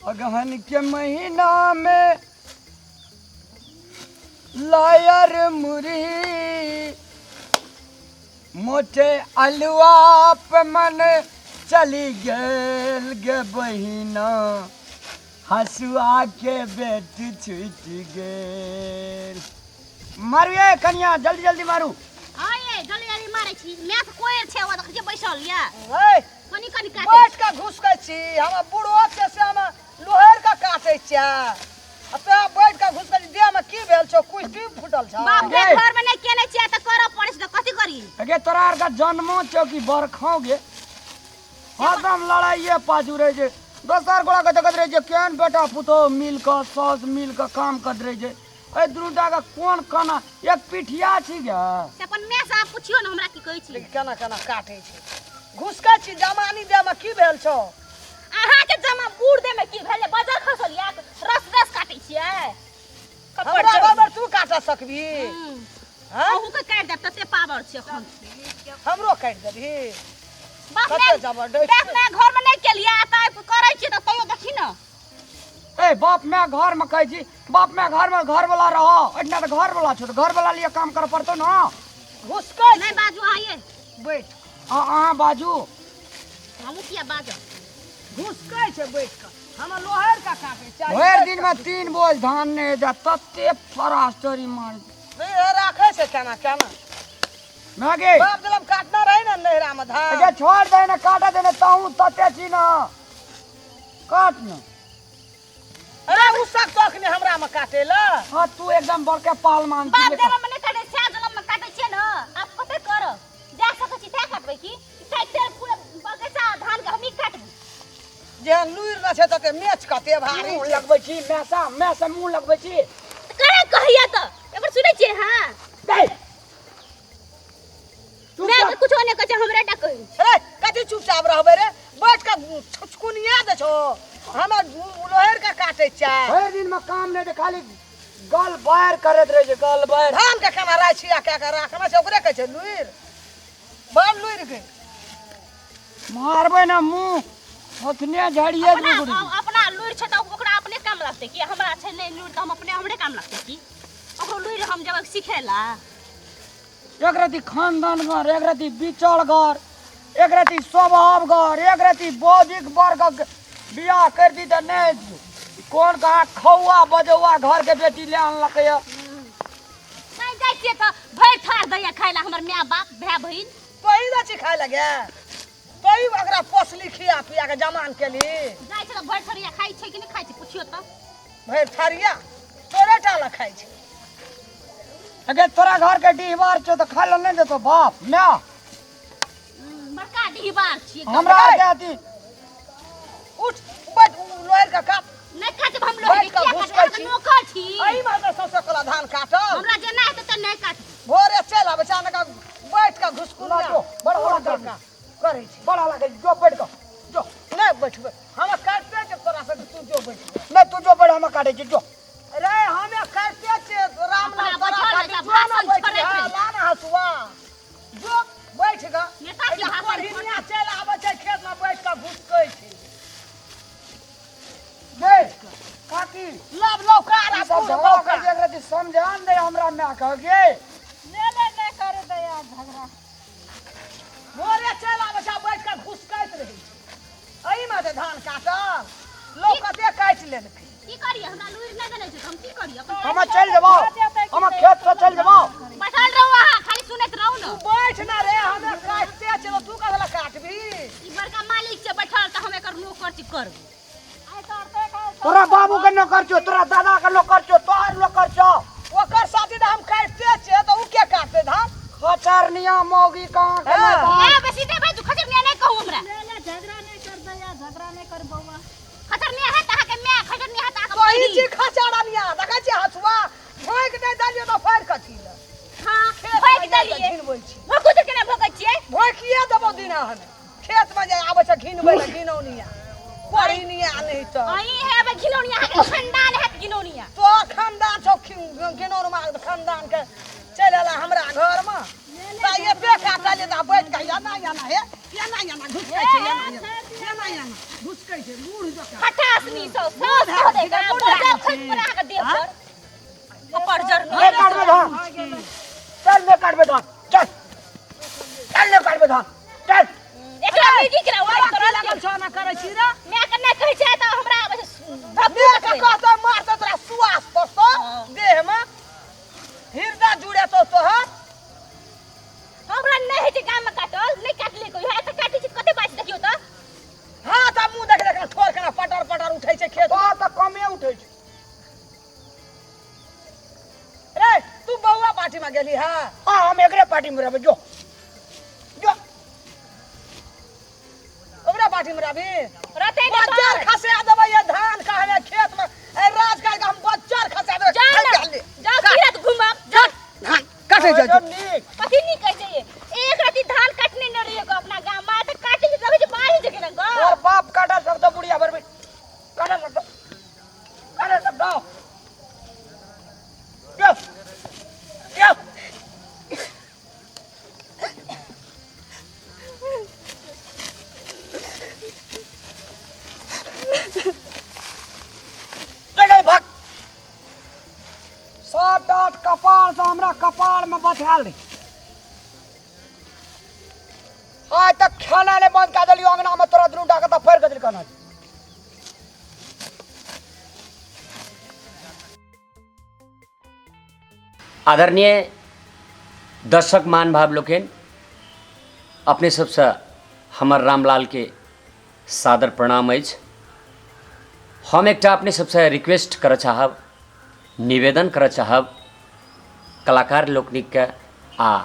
अगहन के महीना में लायर मुरी मोटे अलुआ पे मन चली गेल गे बहिना हसुआ के बेट छूटि गेल। मारू ये कनिया, जल्दी जल्दी मारू। हाँ ये जल्दी जल्दी मारै छी। मैं तऽ कोयर छै, ओ देखै छियै बैसल ये। ए, कनी कनी काटै। बैठ के घुसकै छी। हम बूढ़ो छै से हम लोहर के काटै छियै आ तोरा बैठ के घुसकै छी। देह में की भेल छौ? कुश्ती फूटल छौ? बाप रे, गे। घर में नहि केने छियै तऽ करऽ पड़ै छै तऽ कथी करी? गे तोरा आर के जन्मो छौ कि बरखौ गे? हरदम लड़ाइए पाछू रहै छै। दोसर गोड़ा के देखैत रहै छै केहन बेटा पुतोह मिल कऽ साउस मिल कऽ काम करैत रहै छै। एहि दुनू टा के कोन केना एक पिठिया छी गे? से अपन माय से अहाँ पुछियौ ने, हमरा की कहै छी? देखी केना केना काटै छै, घुसकै छी। जमानी देह में की भेल छौ? अहाँके जमा बूढ़ देह में की भेलै? बजर खसल या रस रस काटै छियै। हमरा बराबर तू काट सकबी? हाँ? अहूँके काटि देब, तते पावर छै एखन। हमरो काटि देबही? बाप कते रे, जबरदस्त। बाप माय घर में नहि केलियै आ तऽ करै छियै तऽ तैयो देखी ने। ए बाप माय घर में कहै छी, बाप माय घर में घर वाला रहो, एहिठिना तऽ घर वाला छौ तऽ घर वाला लिए काम करऽ पड़तौ ने। घुसकै नहि बाजू अहाँ ये। बैठ। आ अहाँ बाजू। हमहूँ किया बाजब? घुसकै छै बैठ कऽ। हम लोहर का काटै छै। भरि दिन में 3 बोझ धान नहि जा तते फरास्टरी मार। नहीं राखै छै केना केना। मागे। बाप जलम काटना रहे ने नैहरा में धान। अगे छोड़ दे ने, काटा दे ने, तहूँ तते छी ना। काट ने। अरे उ सब तो अखने हमरा में काटे ला। हाँ तू एकदम बड़के पहलवान छी। बाप जलम में नहीं काटे, छा जलम में काटे छे ना। आप कते करब? जा सकै छी तै काटबै की? काटते पूरा बगैचा धान के हमही काटबै। जेहन लुरि न छै तते मेच कते भारी मुँह छै। लगबै छी मैसा, मैसा मुँह लगबै छी। करे कहिया तऽ एकर सुनै छियै? हाँ दे। मैं तऽ कुछो नहि कहै छै, हमरे टा कहै। रे कथी चुपचाप रहबै रे? बैठ के छुछकुनिया दे छौ। हमर लोहर के काटै छै। भरि दिन में काम नहि छै, खाली गल बार करैत रहै छै, गल बार। धान के केना राइ छिया कए के राखना छै, ओकरे कहै छै लुरि। बड़ लुरि गई। मारबै ने मुँह ओतने झड़िए अपना देबो गुरुजी। अपना लुरि छै तऽ ओकरा अपने काम लगतै कि? हमरा छै नहि लुरि तऽ हम अपने हमरे काम लगतै कि? ओकरो लुरि हम जब सिखेला। एक रति खानदान घर, एक रति बिचड़ घर, एक रति स्वभाव घर, एक रति बौद्धिक वर्ग बियाह कर दी तऽ नहि कोन कहाँ खौआ बजौआ घर के बेटी ले आनलकै। नहि जाइ छियै तऽ भरि थार दैया खाय ला हमर माय बाप भाय बहिन। तोही दै छी खाय लगे? तोही ओकरा पोसली खिया पिया के जमान केली? जाइ छै तऽ भरि थरिया खाइ छै कि नहि खाइ छै पुछियौ तऽ। भरि थरिया तोरे टा लए खाइ छै। अगे तोरा घर के डिहबार छौ तऽ खाय लए नहि देतौ बाप माय? बड़का डिहबार छियै। हमरा आर के अथी उठ बैठ लोहर के काट। नहि काटब हम लोहर के। बैठ कऽ किया घुसकै काटब? अहाँके छी। नौकर छी? एहि में तऽ सौंसे कोला धान काटल। हमरा जेना हेतै तऽ नहि काटब। भोरे चलि आबै छै आनका बैठ कऽ घुसकुनिया। जो, बड़ हल्ला जकाँ करै छै। बड़ा लागै छै, जो बैठ कऽ जो। नहि बैठबै हम, काटिते छै तोरा से। तू जो बैठबै। नहि तू जो बैठ, हम काटै छी जो। रे हमे काटिते छियै राम अपना नाम तोरा बैठल काटै, रहै छै, जो ना भाषण बैठ छोड़ैत रहै। ला ना हसुआ, जो बैठ ग। नेता की भाषण। कोढ़िनिया चलि आबै छै, खेत में बैठ कऽ घुसकै छै। गे काकी लब लौकार आ ई सब बूढ़ झगड़ा बौका। कर एक रति समझान दे हमरा माय के गे। ले ले, नहि करे दया झगड़ा। भोरे चलि आबै छै आ बैठ कऽ घुसकैत रहै छै। एहिमे जे धान काटल लोक कते काटि लेलकै। की करियै? हमरा लुरि नहि देने छै तऽ हम की करियै अपन? हम चलि जेबौ, हम खेत से चलि जेबौ। बैठल रहू अहाँ, खाली सुनैत रहू ने। तू बैठ ना रे, हमे काटिते छै तू कथी लए काटबही? ई बड़का मालिक छै बैठल तऽ हम एकर नौकर छी, करबै। आइ करते खाइ। तोरा बाबू के नौकर छौ, तोरा दादा के नौकर छौ, तोहर नौकर छौ? ओकर साथी तऽ हम काटिते छियै तऽ उ के काटतै धान? खचरनिया मौगी कहाँ के हाँ। ए बेसी दे भाई, खचर नहीं कहू हमरा। ले ले, झगड़ा नहि कर दया, झगड़ा नहि कर बौआ। खचर नहीं है अहाँके माय, खचर नहीं है अहाँके तोही बहिन। छी खचरनिया। देखै छियै हसुआ भोंकि नहि देलियै तऽ फाड़ि कथी लए? हाँ खेत भोंकि मे जाके देलियै। घिनबै छी। भोंकू तऽ केना भोंकै छियै? भोंकिए देबौ दिना। हमे खेत मे जे आबै छै घिनबै लए, घिनौनिया कोढ़िनिया नहि तऽ। अहीं हेबै घिनौनिया, अहाँके खानदान हैत घिनौनिया। तोहर खानदान छौ घिनौन खानदान के चलि एला हमरा घर मे तऽ एते काटलियै तऽ बैठ कऽ एना एना हे एना एना घुसकै छै, एना एना एना एना घुसकै छै बूढ़ जकाँ। खटासनी सब सास कह दे का बजर खस पर अहाँके देह पर अपर जर नहि काटबै धान, चल, नहि काटबै धान, चल चल, नहि काटबै धान, चल। एकरा बीजी के आवाज की करत लागल छौ एना करै छी रे? मैं के नहि कहै छै तऽ हमरा आबै छै धक्कू मेघ के कटबै। कहतौ मारतौ तोरा, सुआस पड़तौ देह में, हृदय जुड़ेतौ तोहर। हमरा नहि होइ छै गाम में काटल, नहि काटले कोई है तऽ काटै छै, कते बाजि देखियौ तऽ। हाथ आ मुँह देख देख, ठोर केना पटर पटर उठै छै खेत। तोहर तऽ कमे उठै छै। रे, तू बौआ पार्टी में गेली है? आ हम एकरे पार्टी में रहबै, जो जो। ओकरा पार्टी में रहबी? रहतै ने। बच्चर खसा देबै ये धान का हमे खेत में, ए राज का हम बच्चर खसा देबै। जा ने, जा फिरत घुमब जा। धान काटे जा। जो नीक कथी नीक कहै छै ये? एक रति धान काटने न रहियो अपना गाम में तऽ काटे छै, लगै छै बाढ़ि जे केना गो। तोहर बाप काटा सकतो? बुढ़िया भरबे काटा सकतो, काटा सकतो? जो जो। चल चल, भाग। सात आठ कपार से हमरा कपार में बथायल रही, आइ तक खाना नहि बंद कए देलियौ अंगना में तोरा दुनू टाके तऽ फाड़ि कऽ देलकै अनाज। आदरणीय दर्शक महानुभाव लोकनि, अपने सबसँ हमर रामलालके सादर प्रणाम अछि। हम एकटा अपने सबसँ रिक्वेस्ट करऽ चाहब, निवेदन करऽ चाहब कलाकार लोकनिकके आ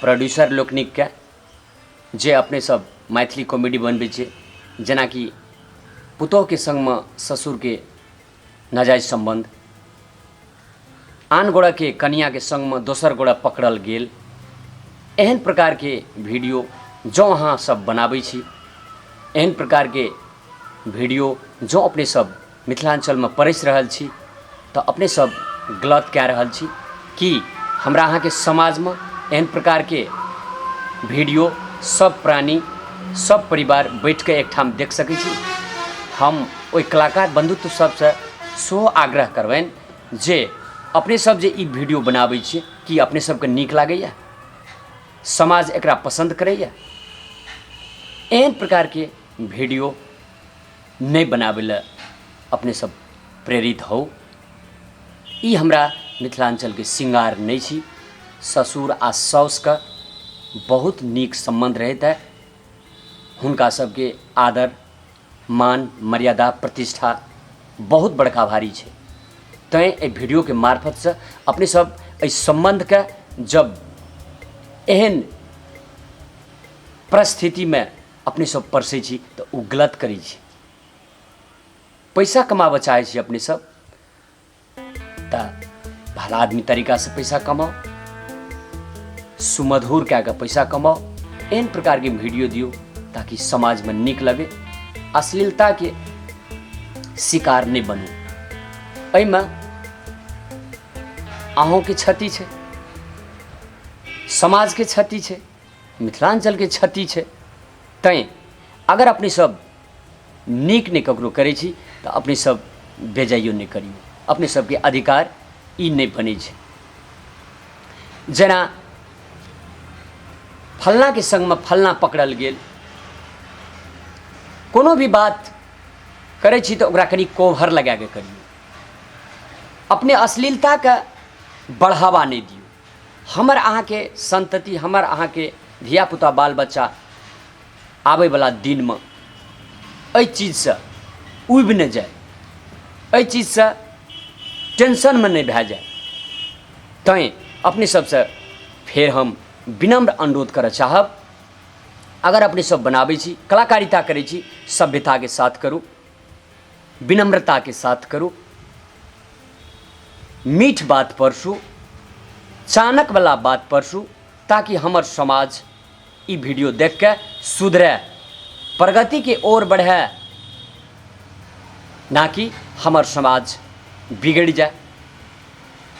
प्रोड्यूसर लोकनिकके जे अपने सब मैथिली कॉमेडी बनबै छियै, जेनाकि पुतोहुके सङ्गमे ससुरके नाजायज सम्बन्ध, आन गोड़ाके कनिआँके सङ्गमे दोसर गोड़ा पकड़ल गेल, एहन प्रकारके वीडियो जँ अहाँ सब बनाबै छी, एहन प्रकारके वीडियो जँ अपने सब मिथिलाञ्चलमे परसि रहल छी तऽ अपने सब गलत कए रहल छी कि हमरा अहाँके समाजमे एहन प्रकारके वीडियो सब प्राणी, सब परिवार बैठिके एकठाम देख सकै छी। हम ओहि कलाकार बन्धुत्व सबसँ सेहो आग्रह करबनि जे अपने सब जे ई वीडियो बनाबै छियै, की अपने सबके नीक लागैए? समाज एकरा पसन्द करैए? एहन प्रकारके वीडियो नहि बनाबै लए अपने सब प्रेरित होउ। ई हमरा मिथिलाञ्चलके श्रृङ्गार नहि छी। ससुर आ साउसके बहुत नीक सम्बन्ध रहैत है, हुनका सबके आदर मान मर्यादा प्रतिष्ठा बहुत बड़का भारी छै। तैँ एहि वीडियोके मार्फतसँ अपने सब एहि सम्बन्धके जब एहन परिस्थितिमे अपने सब परसै छी तऽ ओ गलत करै छी। पैसा कमाबऽ चाहै छी अपने सब तऽ भला आदमी तरीकासँ पैसा कमाउ, सुमधुर कए कऽ पैसा कमाउ, एहन प्रकारके वीडियो दियौ ताकि समाजमे नीक लगे, अश्लीलताके शिकार नहि बनू। एहिमे अहूँके क्षति छै, समाजके क्षति छै, मिथिलाञ्चलके क्षति छै। तैँ अगर अपने सब नीक नहि ककरो करै छी तऽ अपने सब बेजाइयो नहि करियौ, अपने सबके अधिकार ई नहि बनै छै। जेना फल्लाँके सङ्गमे फल्लाँ पकड़ल गेल, कोनो भी बात करै छी तऽ ओकरा कनि कोभर लगाए कऽ करियौ, अपने अश्लीलताके बढ़ावा नहि दियौ। हमर अहाँके सन्तति, हमर अहाँके धियापुता, बाल बच्चा आबैवला दिनमे एहि चीजसँ उबि नहि जाय, एहि चीजसँ टेंशनमे नहि भए जाय। तैँ अपने सबसँ फेर हम विनम्र अनुरोध करऽ चाहब, अगर अपने सब बनाबै छी, कलाकारिता करै छी, सभ्यताके साथ करू, विनम्रताके साथ करू, मीठ बात परसू, चानकवला बात परसू, ताकि हमर समाज ई वीडियो देख के सुधरे, प्रगतिके ओर बढ़े, ना कि हमर समाज बिगड़ि जाय,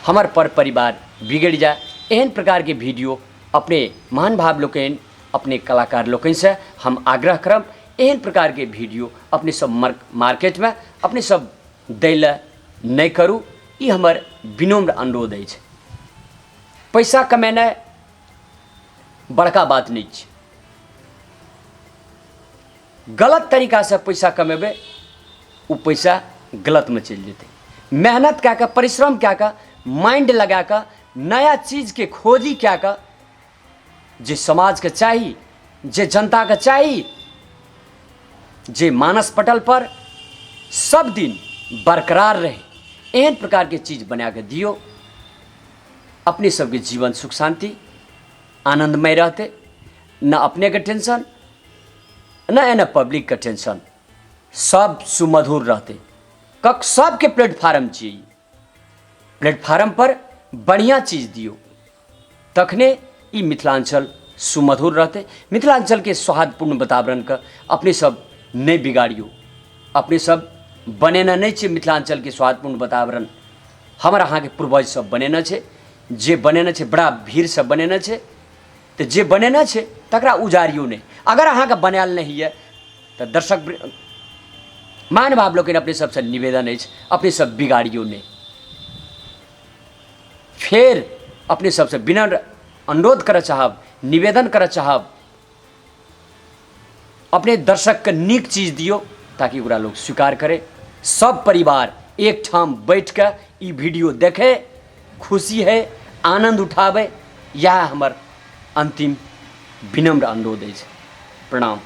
हमर पर परिवार बिगड़ि जाय। एहन प्रकारके वीडियो अपने महान भाव लोकनि, अपने कलाकार लोकनिसँ हम आग्रह करब। एहन प्रकारके वीडियो अपने सब मार्केटमे अपने सब दै लए नहि करू। ई हमर विनम्र अनुरोध अछि। पैसा कमेनाइ बड़का बात नहि छै, गलत तरीकासँ पैसा कमेबै ओ पैसा गलतमे चलि जेतै। मेहनत कए कऽ, परिश्रम कए कऽ, माइंड लगा कऽ, नया चीजके खोजी कए कऽ जे समाजके चाही, जे जनताके चाही, जे मानस पटल पर सब दिन बरकरार रहे, एहन प्रकारके चीज बना कऽ दियौ। अपने सबके जीवन सुख शान्ति आनन्दमय रहतै, न अपनेके टेंशन न एना पब्लिकके टेंशन, सब सुमधुर रहतै। कक सबके प्लेटफार्म छियै, ई प्लेटफार्म पर बढ़िआँ चीज दियौ तखने ई मिथिलाञ्चल सुमधुर रहतै। मिथिलाञ्चलके सौहार्दपूर्ण वातावरणके अपने सब नहि बिगाड़ियौ। अपने सब बनेने नहि छियै मिथिलाञ्चलके सौहार्दपूर्ण वातावरण, हमर अहाँके पूर्वज सब बनेने छै। जे बनेने छै बड़ा भीड़सँ बनेने छै, तऽ जे बनेने छै तकरा उजाड़ियौ नहि। अगर अहाँके बनायल नहि होइए तऽ दर्शक महानुभाव लोकनि अपने सबसँ निवेदन अछि, अपने सब बिगाड़ियौ नहि। फेर अपने सबसँ विनम्र अनुरोध करऽ चाहब, निवेदन करऽ चाहब, अपने दर्शकके नीक चीज दियौ ताकि ओकरा लोक स्वीकार करे। सब परिवार एकठाम बैठ कऽ ई वीडियो देखे, खुशी है, आनन्द उठाबै। इएह हमर अन्तिम विनम्र अनुरोध अछि। प्रणाम।